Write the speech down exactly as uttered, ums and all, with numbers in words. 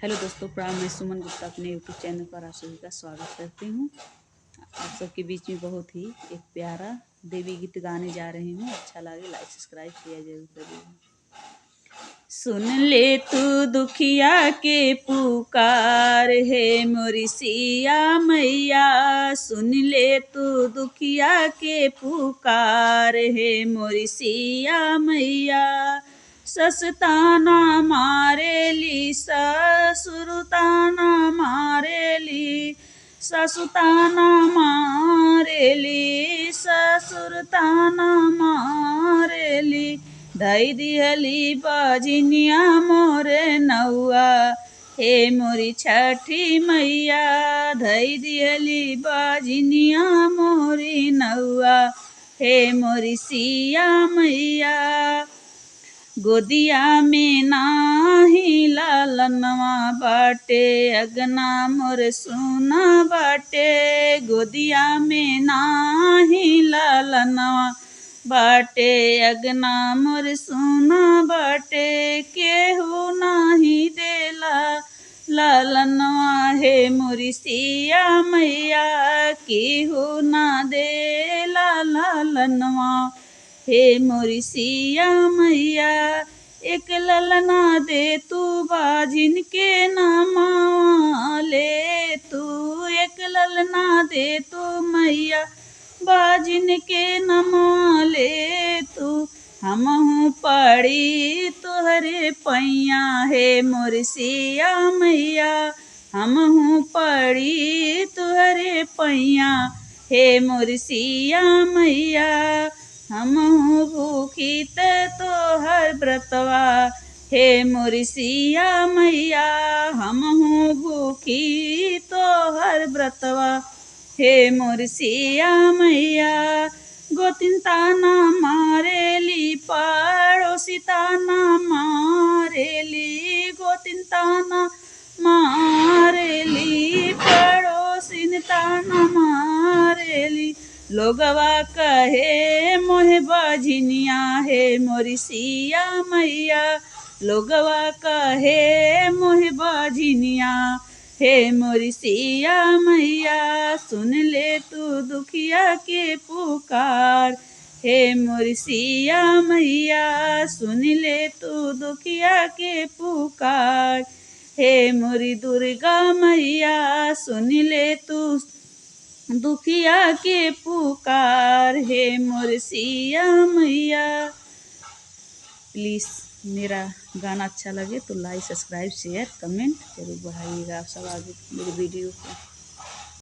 हेलो दोस्तों, प्रणाम। मैं सुमन गुप्ता अपने YouTube चैनल पर आप सभी का स्वागत करती हूँ। आप सबके बीच में बहुत ही एक प्यारा देवी गीत गाने जा रही हूँ। अच्छा लगे, लाइक, सब्सक्राइब, शेयर जरूर करिएगा। सुन ले तू दुखिया के पुकार, हे मोरी सिया मैया, सुन ले तू दुखिया के पुकार, हे मोरी सिया मैया। ससुर ताना मारेली, ससुर ताना मारेली, ससुर ताना मारेली, ससुर ताना मारेली। धई दिहली बाझिनिया मोरे नौआ, हे मोरी छठी मैया, धई दिहली बाझिनिया मोरी नौआ, हे मोरी सिया मैया। गोदिया में नाही लालनवा बाटे, अगना मोर सुना बाटे। गोदिया में नाही लालनवा बाटे, अगना मोर सुना बाटे। केहू नाही देला लालनवा, हे मोरी सिया मैया, केहू ना देला लालनवा, हे मोरी सिया मैया। एक ललना दे तू बाझिन के नमवा ले तू, एक ललना दे तू मैया, बाझिन के नमवा ले तू। हमहू पड़ी तोहरे पैया, हे मोरी सिया मैया, हमहू पड़ी तोहरे पैया, हे मोरी सिया मैया। हमहू भूखी त तोहर ब्रतवा, हे मोरी सिया मैया, हमहू भूखी तोहर ब्रतवा, हे मोरी सिया मैया। गोतिन ताना मारेली, पड़ोसी ताना मारेली, गोतिन ताना मारेली, पड़ोसिन ताना मारेली। लोगवा कहे मोहे बाझिनिया, हे मोरी सिया मैया, लोगवा कहे मोहे बाझिनिया, हे मोरी सिया मैया। सुन ले तू दुखिया के पुकार, हे मोरी सिया मैया, सुन ले तू दुखिया के पुकार, हे मोरी दुर्गा मैया, सुन ले तू दुखिया के पुकार, हे मोरी सिया मैया। प्लीज, मेरा गाना अच्छा लगे तो लाइक, सब्सक्राइब, शेयर, कमेंट जरूर बढ़ाइएगा आप सब आगे मेरे वीडियो को।